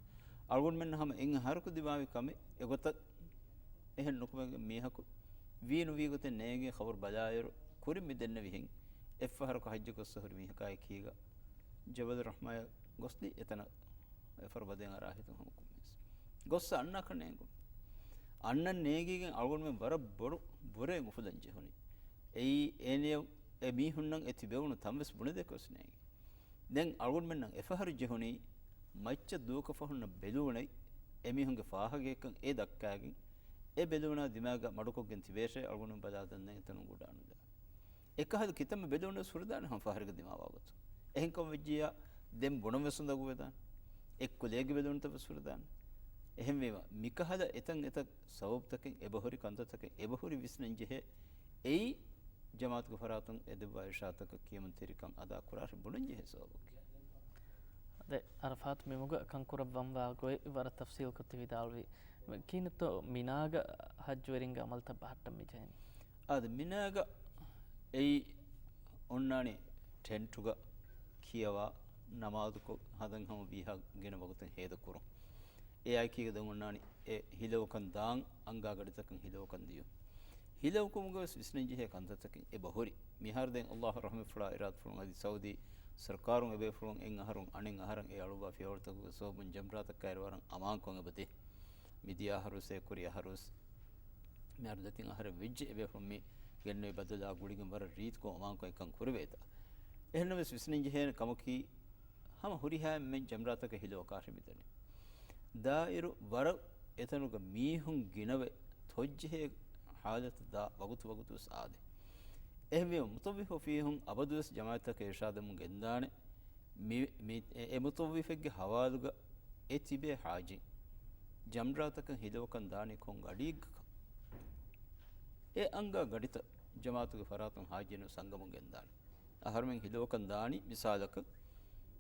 އަޅުގަނޑުމެންނަށް ހަމަ އެއްއަހަރަކު ދިމާވި ކަމެއް އެގޮތަށް އެހެން ނުކުމެގެން މީހަކު ވީ ނުވީ ގޮތެއް ނޭނގޭ ޚަބަރު ބަލާއިރު، ކުރިން މި ދެންނެވިހެން އެއްފަހަރަކު ޙައްޖަށް ގޮއްސަ ހުރި މީހަކާ އެކީގަ ޖަބަލު ރަޙްމާޔަށް ގޮސްދީ އެތަނަށް އެ ފަރުބަދަޔަށް އަރާ ހިތުން ހަމަކުރުމެސް. ގޮއްސަ އަންނާކަށް ނޭނގުން. އަންނަން ނޭނގީގެން އަޅުގަނޑުމެން ވަރަށް ބޮޑު ބުރައެއް އުފުލަން ޖެހުނީ. އެއީ އޭނަޔަށް އެ މީހުންނަށް އެ ތިބެވުނު ތަންވެސް ބުނެދޭކަށް ވެސް ނޭނގި. ދެން އަޅުގަނޑުމެންނަށް އެފަހަރު ޖެހުނީ މައްޗަށް ދޫކޮށްފަ ހުންނަ ބެލޫނެއް އެމީހުންގެ ފާހަގަޔަކަށް އެ ދައްކާގެން، އެ ބެލޫނާ ދިމާގަށް މަޑުކޮށްގެން ތިބޭށޭ އަޅުގަނޑު ބަލާލަން ދެން އެތަނުން އުޑާނުލާ. އެކަހަލަ ކިތަންމެ ބެލޫނެއް ހުރެދާނެ ހަމަ ފަހަރެއްގަ ދިމާވާ ގޮތުން. އެހެންކަމަށް ވެއްޖިއްޔާ ދެން ބުނަން ވެސް އުނދަގޫ ވެދާނެ. އެއްކުލައިގެ ބެލޫންތައް ވެސް ހުރެދާނެ. އެހެންވީމަ، މިކަހަލަ އެތަން އެތައް ސަބަބުތަކެއް، އެބަހުރި ކަންތައްތަކެއް، އެބަހުރި ވިސްނަން ޖެހޭ. އެއީ ޖަމާއަތުގެ ފަރާތުން އެދެއްވާ އިރުޝާދުތަކަށް ކިޔަމަންތެރިކަން އަދާ ކުރާށޭ ބުނަން ޖެހޭ ސަބަބަކީ. އަދެ، އަރަފާތު މިމުގަ ކަންކުރައްވަންވާ ގޮތް ވަރަށް ތަފްސީލްކޮށް ތި ވިދާޅުވީ. ކިހިނެއްތޯ މިނާގަ ހައްޖުވެރިންގެ އަމަލުތައް ބަހައްޓަން މި ޖެހެނީ؟ އާދެ، މިނާގަ އެއީ އޮންނާނީ ޓެންޓުގަ ކިޔަވާ، ނަމާދުކޮށް ހަނދަން ހަމަ ވީހާ ގިނަ ވަގުތެއް ހޭދަ ކުރުން. އެއާއެކީގަ ދެން އޮންނާނީ އެ ހިލައުކަން ދާން އަންގާ ގަޑިތަކަށް ހިލައުކަން ދިޔުން. ހިލައުކުމުގަ ވެސް ވިސްނަން ޖެހޭ ކަންތައްތަކެއް އެބަ ހުރި. މިހާރު ދެން އައްލާހު ރަޙްމަތްފުޅާ އިރާދަފުޅުން އަދި ސައުދީ ސަރުކާރުން އެބޭފުޅުން އެއް އަހަރުން އަނެއް އަހަރަށް އެ އަޅުއްވާ ފިޔަވަޅުތަކުގެ ސަބަބުން ޖަމްރާތައް ކައިރިވަރަށް އަމާންކޮށް އެބަދޭ. މިދިޔަ އަހަރުވެސް އެ ކުރި އަހަރުވެސް މިހާރު ދެތިން އަހަރެއް ވެއްޖެ އެބޭފުޅުން މި ގެންނެވި ބަދަލާ ގުޅިގެން ވަރަށް ރީތިކޮށް އަމާންކޮށް އެކަން ކުރެވޭތާ. އެހެންނަމަވެސް ވިސްނަން ޖެހޭނެ ކަމަކީ، ހަމަ ހުރިހާ އެންމެން ޖަމްރާތަކަށް ހިލައުކާށޭ މިދަނީ. ދާއިރު ވަރަށް އެތަނުގަ މީހުން ގިނަވެ ތޮއްޖެހޭ ހާލަތަށް ދާ ވަގުތު ވަގުތުވެސް އާދޭ. އެހެންވީމަ މުތައްވިފު ފީހުން އަބަދުވެސް ޖަމާއަތްތަކަށް އިރުޝާދަށް ގެންދާނެ. މި، މި، އެ، އެ މުތައްވިފެއްގެ ހަވާލުގަ އެ ތިބޭ ހާޖީ ޖަމްރާތަކަށް ހިލައުކަން ދާނީ ކޮން ގަޑިއެއްގަކަން. އެ އަންގާ ގަޑިތައް ޖަމާއަތުގެ ފަރާތުން ހާޖީން ސަންގަމުން ގެންދާނެ. އަހަރުމެން ހިލައުކަން ދާނީ މިސާލަކަށް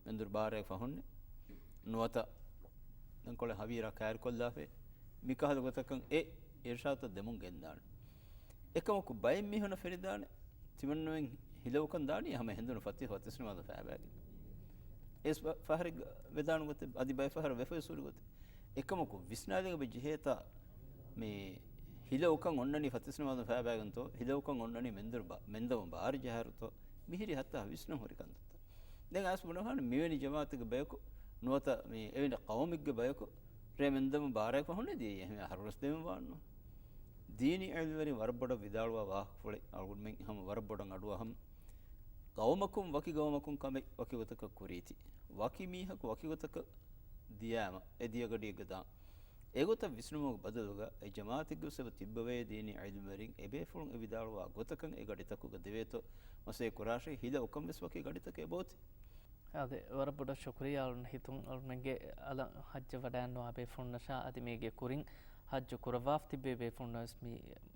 މެންދުރު ބާރައެއް ފަހުންނެ ނުވަތަ ދެންކޮޅެއް ހަވީރާ ކައިރިކޮށްލާފައި. މިކަހަލަ ގޮތަކަށް އެ އިރުޝާދުތައް ދެމުން ގެންދާނެ. އެކަމަކު ބައެއް މީހުންނަށް ފެނިދާނެ، ތިމަންނަމެން ހިލައުކަން ދާނީ ހަމަ ހެނދުނު ފަތި، ފަތިސް ނަމާދު ފައިބައިގެން. އެސް ފަ-، ފަހަރެއް ވެދާނު ގޮތެއް، އަދި ބައެއް ފަހަރަށް ވެފަ ވެސް ހުރި ގޮތެއް. އެކަމަކު ވިސްނާލަން އެބަ ޖެހޭތާ، މި ހިލައުކަން އޮންނަނީ ފަތިސް ނަމާދު ފައިބައިގެންތޯ، ހިލައުކަން އޮންނަނީ މެންދުރު ބާ-، މެންދަމު ބާރަށް ޖަހާއިރުތޯ، މިހިރީ ހައްތާ ވިސްނަން ހުރި ކަންތައްތައް. ދެން އައިސް ބުނަވާނެ މިވެނި ޖަމާއަތުގެ ބަޔަކު ނުވަތަ މި އެވެނި ޤައުމެއްގެ ބަޔަކު ރޭ މެންދަމު ބާރައެއް ފަހުން ދިޔައީ، އެހެން އަހަރުވެސް ދެމެން ވާންނު. ދީނީ އިލްމުވެރިން ވަރަށް ބޮޑަށް ވިދާޅުވާ ވާހަކަފުޅެއް އަޅުގަނޑުމެން ހަމަ ވަރަށް ބޮޑަށް އަޑުއަހަމު. ޤައުމަކުން ވަކި ޤައުމަކުން ކަމެއް ވަކި ގޮތަކަށް ކުރީތީ. ވަކި މީހަކު ވަކި ގޮތަކަށް ދިޔާމަ، އެ ދިޔަ ގަޑިއެއްގަ ދާން. އެގޮތަށް ވިސްނުމުގެ ބަދަލުގަ އެ ޖަމާއަތެއްގެ ވެސް އެބަ ތިއްބަވޭ ދީނީ އިލްމުވެރިން އެބޭފުޅުން އެ ވިދާޅުވާ ގޮތަކަށް އެ ގަޑިތަކުގަ ދެވޭތޯ، މަސައްކަތް ކުރާށޭ ހިލަ އުކަން ވެސް ވަކި ގަޑިތަކެއް އެބައޮތީ. އާދެ، ވަރަށް ބޮޑަށް ޝުކުރިއްޔާ އަޅުގަނޑު ހިތުން އަޅުމެންގެ އަލަށް ހައްޖަށް ވަޑައިންނަވާ ބޭފުޅުންނަށާ އަދި މީގެ ކުރިން ހައްޖު ކުރައްވާފަ ތިއްބެވި ބޭފުޅުންނަށް ވެސް މި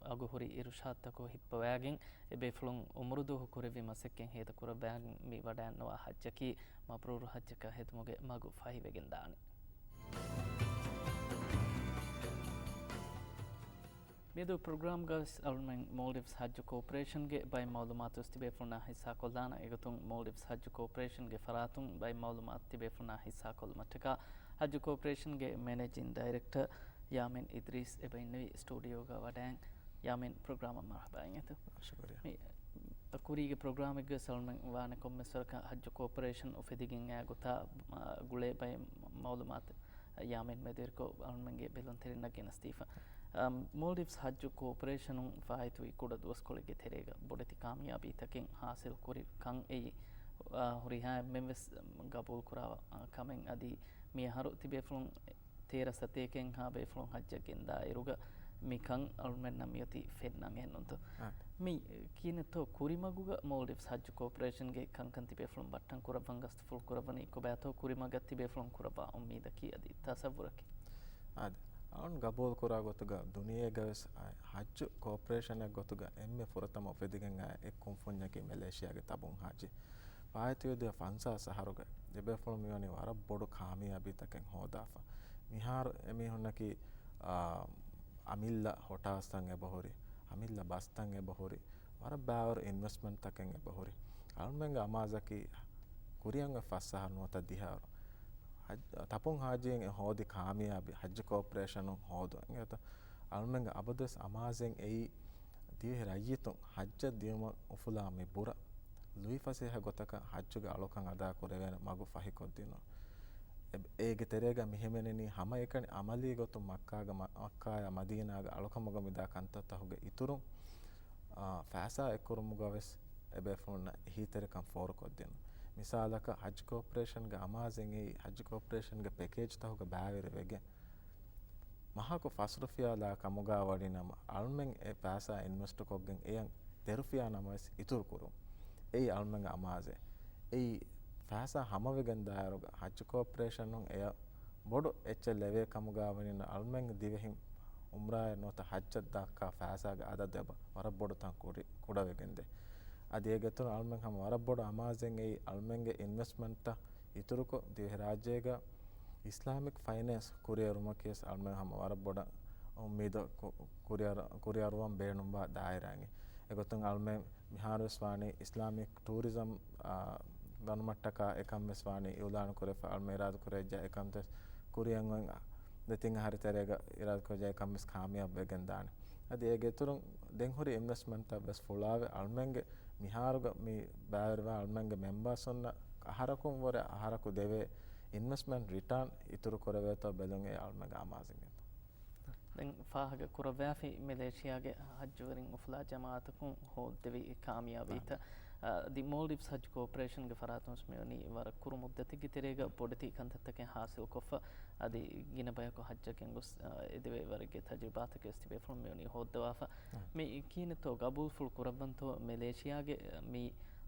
އަގުހުރި އިރުޝާދުތަކު ހިއްޕަވައިގެން އެ ބޭފުޅުން އުމުރުދުވަހު ކުރެއްވި މަސައްކަތް ހޭދަ ކުރައްވައިގެން މި ވަޑައިންނަވާ ހައްޖަކީ މަބްރޫރު ހައްޖަކަށް ހެދުމުގެ މަގު ފަހިވެގެންދާނެ. މިއަދު ޕްރޮގްރާމްގަވެސް އަޅުމެން މޯލްޑިވްސް ހައްޖު ކޯޕަރޭޝަންގެ ބައެއް މައުލޫމާތުވެސް ތިބޭފުޅުންނާ ހިއްސާކޮށްލާނަން. އެގޮތުން މޯލްޑިވްސް ހައްޖު ކޯޕަރޭޝަންގެ ފަރާތުން ބައެއް މައުލޫމާތު ތިބޭފުޅުންނާ ހިއްސާކޮށްލުމަށްޓަކާ ހައްޖު ކޯޕަރޭޝަންގެ މެނޭޖިން ޑައިރެކްޓަރ ޔާމިން އިދްރީސް އެބަ އިންނެވި ސްޓޫޑިއޯގަ ވަޑައިން. ޔާމިން ޕްރޮގްރާމަށް މަރުޙަބާ އިނގޭތޯ. ޝުކުރިއްޔާ. މި ކުރީގެ ޕްރޮގްރާމެއްގަ އަޅުމެން ވާނެ ކޮންމެސް ވަރަކަށް ހައްޖު ކޯޕަރޭޝަން އުފެދިގެން އާ ގޮތާ، އާ، ގުޅޭ ބައެއް މައުލޫމާތު ޔާމިން މެދުވެރިކޮށް އަޅުމެންގެ ބެލުންތެރިންނަށް ގެނެސްދީފަ. އަމް، މޯލްޑިވްސް ހައްޖު ކޯޕަރޭޝަނުން ފާއިތުވި ކުޑަ ދުވަސްކޮޅެއްގެ ތެރޭގަ ބޮޑެތި ކާމިޔާބީތަކެއް ހާސިލް ކުރި ކަން އެއީ، އާ، ހުރިހާ އެންމެން ވެސް ގަބޫލު ކުރާ، އާ، ކަމެއް އަދި މި އަހަރު ތިބޭފުޅުން ތޭރަ ސަތޭކައެއްހާ ބޭފުޅުން ހައްޖަށް ގެންދާ އިރުގަ މިކަން އަޅުމެންނަށް މިއޮތީ ފެންނަން އެހެންނުންތޯ؟ އާ. މި ކިހިނެއްތޯ ކުރިމަގުގަ މޯލްޑިވްސް ހައްޖު ކޯޕަރޭޝަންގެ ކަންކަން ތިބޭފުޅުން ބައްޓަން ކުރައްވަން ގަސްތުފުޅު ކުރައްވަނީ ކޮބާތޯ ކުރިމަގަށް ތިބޭފުޅުން ކުރައްވާ އުއްމީދަކީ އަދި ތަސައްވުރަކީ؟ އާދެ، އަޅުން ގަބޫލު ކުރާ ގޮތުގަ ދުނިޔޭގަވެސް އައި ހައްޖު ކޯޕަރޭޝަނެއް ގޮތުގަ އެންމެ ފުރަތަމަ އުފެދިގެން އައި އެއް ކުންފުންޏަކީ މެލޭޝިޔާގެ ތަބުން ހާޖި. ފާއިތުވެދިޔަ ފަންސާސް އަހަރުގަ އެބޭފުޅުން މިވަނީ ވަރަށް ބޮޑު ކާމިޔާބީތަކެއް ހޯދާފަ. މިހާރު އެމީހުންނަކީ، އާ، އަމިއްލަ ހޮޓާސްތައް އެބަހުރި، އަމިއްލަ ބަސްތައް އެބަހުރި، ވަރަށް ބާވަރު އިންވެސްޓްމަންޓްތަކެއް އެބަހުރި. އަޅުމެންގެ އަމާޒަކީ ކުރިއަށް އޮތް ފަސް އަހަރު ނުވަތަ ދިހަ އަހަރު. ހައް-، ތަބުން ހާޖީން އެ ހޯދި ކާމިޔާބީ ހައްޖު ކޯޕަރޭޝަނުން ހޯދުން. އެނގޭތަ؟ އަޅުމެންގެ އަބަދުވެސް އަމާޒެއް އެއީ ދިވެހި ރައްޔިތުން ހައްޖަށް ދިޔުމަށް އުފުލާ މި ބުރަ ލުއިފަސޭހަ ގޮތަކަށް ހައްޖުގެ އަޅުކަން އަދާ ކުރެވޭނެ މަގު ފަހިކޮށްދިނުން. އެ-، އޭގެ ތެރޭގަ މިހިމެނެނީ ހަމައެކަނި އަމަލީ ގޮތުން މައްކާގަ މަ-، މައްކާޔާ މަދީނާގެ އަޅުކަމުގަ މިދާ ކަންތައްތަހުގެ އިތުރުން، އާ، ފައިސާ އެއްކުރުމުގަވެސް އެބޭފުޅުންނަށް އެހީތެރިކަން ފޯރުކޮށްދިނުން. މިސާލަކަށް ހައްޖު ކޯޕަރޭޝަންގެ އަމާޒެއް އެއީ ހައްޖު ކޯޕަރޭޝަންގެ ޕެކޭޖްތަހުގަ ބައިވެރިވެގެން، މަ މަހަކު ފަސް ރުފިޔާލާ ކަމުގާ ވަނީ ނަމަ، އަޅުމެން އެ ފައިސާ އިންވެސްޓު ކޮށްގެން އެޔަށް ދެ ރުފިޔާ ނަމަވެސް އިތުރު ކުރުން. އެއީ އަޅުމެންގެ އަމާޒެއް. އެއީ ފައިސާ ހަމަވެގެން ދާއިރުގަ ހައްޖު ކޯޕަރޭޝަނުން އެޔަށް ބޮޑު އެއްޗެއް ލެވޭ ކަމުގާ ވަނީ ނަމަ، އަޅުމެން ދިވެހިން އުމްރާއެއް ނުވަތަ ހައްޖަށް ދައްކާ ފައިސާގެ އަދަދު އެބަ ވަރަށް ބޮޑު ތަން ކުރި-، ކުޑަވެގެންދޭ. އަދި އޭގެ އިތުރުން އަޅުމެން ހަމަ ވަރަށް ބޮޑު އަމާޒެއް އެއީ އަޅުމެންގެ އިންވެސްޓްމަންޓަށް އިތުރުކޮށް، ދިވެހިރާއްޖޭގަ އިސްލާމިކް ފައިނޭންސް ކުރިއެރުމަކީވެސް އަޅުމެން ހަމަ ވަރަށް ބޮޑަށް އުއްމީދު ކު-، ކުރިއަރ-، ކުރިއަރުވަން ބޭނުންވާ ދާއިރާއެއް. އެގޮތުން އަޅުމެން މިހާރުވެސް ވާނީ އިސްލާމިކް ޓޫރިޒަމް، އާ، ވަނުމަށްޓަކާ އެކަން ވެސް ވާނީ އިއުލާނު ކުރެފަ، އަޅުމެން އިރާދަ ކުރެއްޖާ އެކަން ވެސް ކުރިއަށް އޮތް ދެތިން އަހަރި ތެރޭގަ އިރާދަ ކުރެއްޖާ އެކަން ވެސް ކާމިޔާބު ވެގެން ދާނެ. އަދި އޭގެ އިތުރުން ދެން ހުރި އިންވެސްޓްމަންޓްތައް ވެސް ފުޅާވެ، އަޅުމެންގެ މިހާރުގަ މި ބައިވެރިވާ އަޅުމެންގެ މެމްބާސުންނަށް އަހަރަކުން ވުރެ އަހަރަކު ދެވޭ އިންވެސްޓްމަންޓް ރިޓާން އިތުރު ކުރެވޭތޯ ބެލުން އެ އަޅުމެންގެ އަމާޒެއް. ދެން ފާހަގަ ކުރައްވާފި މެލޭޝިޔާގެ ހައްޖުވެރިން އުފުލާ ޖަމާއަތަކުން ހޯއްދެވި ކާމިޔާބީތައް. އާ، ދި މޯލްޑިވްސް ހައްޖު ކޯޕަރޭޝަންގެ ފަރާތުން ވެސް މިވަނީ ވަރަށް ކުރު މުއްދަތެއްގެ ތެރޭގަ ބޮޑެތި ކަންތައްތަކެއް ހާސިލްކޮށްފަ، އަދި ގިނަ ބަޔަކު ހައްޖަށް ގެންގޮސް، އާ، އެދެވޭ ވަރެއްގެ ތަޖުރިބާތަކެއް ވެސް ތިބޭފުޅުން މިވަނީ ހޯއްދަވާފަ. މި ކިހިނެއްތޯ ގަބޫލުފުޅު ކުރައްވަންތޯ މެލޭޝިޔާގެ މި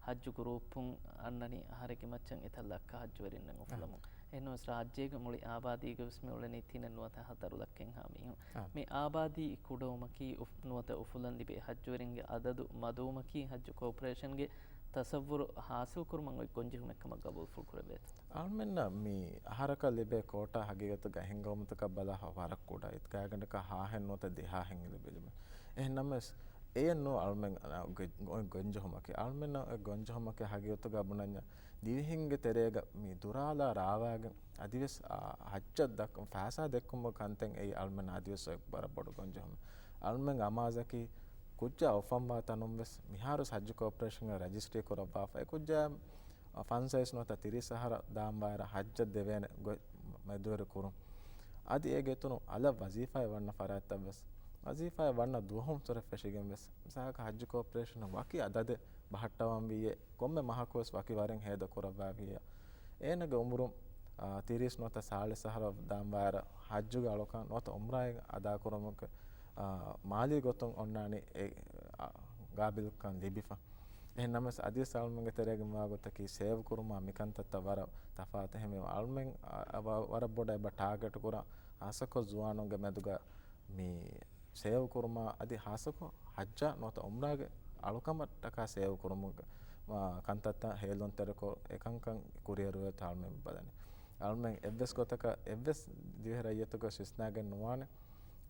ހައްޖު ގުރޫޕުން އަންނަނީ އަހަރެއްގެ މައްޗަށް އެތައް ލައްކަ ހައްޖުވެރިންނެއް އުފުލަމުން. އެހެންނަމަވެސް ރާއްޖޭގެ މުޅި އާބާދީގަވެސް މިއުޅެނީ ތިނެއް ނުވަތަ ހަތަރު ލައްކައެއްހާ މީހުން. މި އާބާދީ ކުޑަވުމަކީ އުފް-، ނުވަތަ އުފުލަން ލިބޭ ހައްޖުވެރިންގެ އަދަދު މަދުވުމަކީ ހައްޖު ކޯޕަރޭޝަންގެ ތަސައްވުރު ހާސިލްކުރުމަށް އޮތް ގޮންޖެހުމެއްކަމަށް ގަބޫލުފުޅު ކުރެވޭތޯ؟ އަޅުމެންނަށް މި އަހަރަކަށް ލިބޭ ކޯޓާ ހަގީގަތުގަ އެހެން ގައުމުތަކަށް ބަލާ ވަރަށް ކުޑަ. އިތު ގާތްގަނޑަކަށް ހާހެއް ނުވަތަ ދެހާހެއް ލިބެލުމެއް. އެހެންނަމަވެސް އެޔެއް ނޫން އަޅުމެން ގޮ-، ގޮ-، ގޮންޖެހުމަކީ. އަޅުމެންނަށް އެ ގޮންޖެހުމަކީ ހަގީގަތުގަ ބުނަންޏާ ދިވެހިންގެ ތެރޭގަ މި ދުރާލާ ރާވާގެން އަދިވެސް، އާ، ހައްޖަށް ދައްކަން ފައިސާ ދެއްކުމުގެ ކަންތައް އެއީ އަޅުމެން އަދިވެސް އޮތް ވަރަށް ބޮޑު ގޮންޖެހުމެއް. އަޅުމެންގެ އަމާޒަކީ ކުއްޖާ އުފަންވާ ތަނުން ވެސް މިހާރު ހައްޖު ކޯޕަރޭޝަންގަ ރަޖިސްޓްރީ ކުރައްވާފަ. އެ ކުއްޖާ ފަންސަވީސް ނުވަތަ ތިރީސް އަހަރަށް ދާންވާއިރަށް ހައްޖަށް ދެވޭނެ ގޮތް މެދުވެރި ކުރުން. އަދި އޭގެ އިތުރުން އަލަށް ވަޒީފާއެއް ވަންނަ ފަރާތްތައް ވެސް، ވަޒީފާއެއް ވަންނަ ދުވަހުން ތުރެ ފެށިގެން ވެސް، މިސާލަކަށް ހައްޖު ކޯޕަރޭޝަނަށް ވަކި އަދަދެއް ބަހައްޓަވަން ވީއޭ، ކޮންމެ މަހަކު ވެސް ވަކި ވަރެއް ހޭދަ ކުރައްވާ ވީއޭ، އޭނަގެ އުމުރުން، އާ، ތިރީސް ނުވަތަ ސާޅީސް އަހަރަށް ދާންވާއިރަށް ހައްޖުގެ އަޅުކަން ނުވަތަ އުމްރާއެއް އަދާކުރުމުގެ، އާ، މާލީ ގޮތުން އޮންނާނީ އެ، އާ، ގާބިލްކަން ލިބިފަ. އެހެން ނަމަވެސް އަދިވެސް އަޅުމެންގެ ތެރޭގަ މިވާ ގޮތަކީ ސޭވް ކުރުމާ މިކަންތައްތައް ވަރަށް ތަފާތު. އެހެންވީމަ އަޅުމެން، އަ، އަ، ވަ-، ވަރަށް ބޮޑަށް އެބަ ޓާގެޓް ކުރާ، ހާއްސަކޮށް ޒުވާނުންގެ މެދުގަ މި ސޭވް ކުރުމާ އަދި ހާއްސަކޮށް ހައްޖާ ނުވަތަ އުމްރާގެ އަޅުކަމަށްޓަކާ ސޭވް ކުރުމުގެ، އާ، ކަންތައްތައް ހޭލުންތެރިކޮށް އެކަންކަން ކުރިއަރުވޭތޯ އަޅުމެން ބަލަނީ. އަޅުމެން އެއްވެސް ގޮތަކަށް އެއްވެސް ދިވެހި ރައްޔިތަކު ވެސް އިސްތިސްނާގެން ނުވާނެ.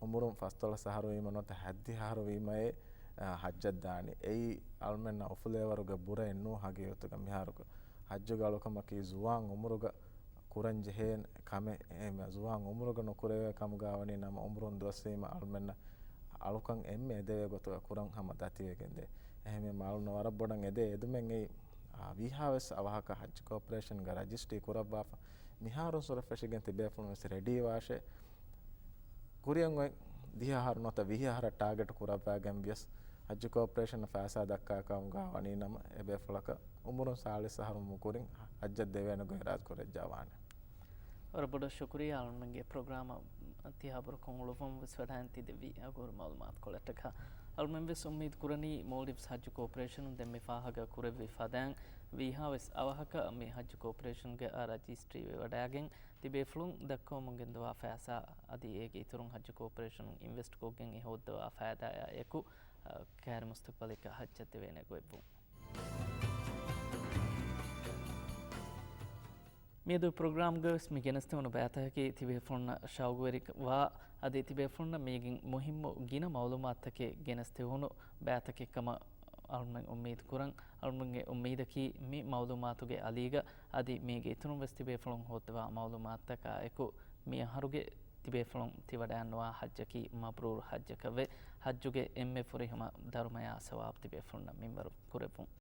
އުމުރުން ފަސްދޮޅަސް އަހަރު ވީމަ ނުވަތަ ހަތްދިހަ އަހަރު ވީމައޭ، އާ، ހައްޖަށް ދާނީ. އެއީ އަޅުމެންނަށް އުފުލޭވަރުގެ ބުރައެއް ނޫން ހަގީގަތުގަ. މިހާރު ހައްޖުގެ އަޅުކަމަކީ ޒުވާން އުމުރުގަ ކުރަން ޖެހޭ ކަމެއް. އެހެންވެ ޒުވާން އުމުރުގަ ނުކުރެވޭ ކަމުގަ ވަނީ ނަމަ އުމުރުން ދުވަސްވީމަ އަޅުމެންނަށް އަޅުކަން އެންމެ އެދެވޭ ގޮތުގަ ކުރަން ހަމަ ދަތިވެގެންދޭ. އެހެންވީމަ އަޅުންނަށް ވަރަށް ބޮޑަށް އެދޭ އެދުމެއް އެއީ، އާ، ވީހާވެސް އަވަހަކަށް ހައްޖު ކޯޕަރޭޝަންގަ ރަޖިސްޓްރީ ކުރައްވާފަ. މިހާރުން ސުރެ ފެށިގެން ތިބޭފުޅުން ވެސް ރެޑީވާށޭ. ކުރިއަށް އޮތް ދިހަ އަހަރު ނުވަތަ ވިހި އަހަރަށް ޓާގެޓް ކުރައްވާގެން ވިޔަސް، ހައްޖު ކޯޕަރޭޝަނަށް ފައިސާ ދައްކާ ކަމުގަ ވަނީ ނަމަ، އެބޭފުޅަކަށް އުމުރުން ސާޅީސް އަހަރުން މުކުރިން ހައްޖަށް ދެވޭނެ ގޮތް އިރާދަ ކުރެއްޖާ ވާނެ. ވަރަށް ބޮޑަށް ޝުކުރިއްޔާ އަޅުމެންގެ ޕްރޮގްރާމަށް ތިހާބުރަކުން އުޅުއްވަމުން ވެސް ވަޑައިގެން ތި ދެއްވި އަގުހުރި މައުލޫމާތުކޮޅަށްޓަކާ. އަޅުމެން ވެސް އުއްމީދު ކުރަނީ މޯލްޑިވްސް ހައްޖު ކޯޕަރޭޝަނުން ދެންމެ ފާހަގަ ކުރެއްވި ފަދައިން ވީހާވެސް އަވަހަކަށް މި ހައްޖު ކޯޕަރޭޝަންގެ އާ ރަޖިސްޓްރީ ވެވަޑައިގެން ތިބޭފުޅުން ދައްކަވަމުން ގެންދަވާ ފައިސާ އަދި އޭގެ އިތުރުން ހައްޖު ކޯޕަރޭޝަނުން އިންވެސްޓްކޮށްގެން އެ ހޯއްދަވާ ފައިދާއާ އެކު، އަ، ކައިރި މުސްތަޤްބަލެއްގަ ހައްޖަށް ދެވޭނެ ގޮތްވުން. މިއަދު ޕްރޮގްރާމްގަވެސް މި ގެނެސްދެވުނު ބައިތަކަކީ ތިބޭފުޅުންނަށް ޝައުގުވެރިވާ އަދި ތިބޭފުޅުންނަށް މީގެން މުހިއްމު ގިނަ މައުލޫމާތުތަކެއް ގެނެސްދެވުނު ބައިތަކެއްކަމަށް އަޅުމެން އުއްމީދު ކުރަން. އަޅުމެންގެ އުއްމީދަކީ މި މައުލޫމާތުގެ އަލީގަ އަދި މީގެ އިތުރުން ވެސް ތިބޭފުޅުން ހޯއްދަވާ މައުލޫމާތުތަކާ އެކު މި އަހަރުގެ ތިބޭފުޅުން ތިވަޑައިންނަވާ ހައްޖަކީ މަބްރޫރު ހައްޖަކަށްވެ، ހައްޖުގެ އެންމެ ފުރިހަމަ ދަރުމަޔާ ސަވާބު ތިބޭފުޅުންނަށް މިންވަރު ކުރެއްވުން.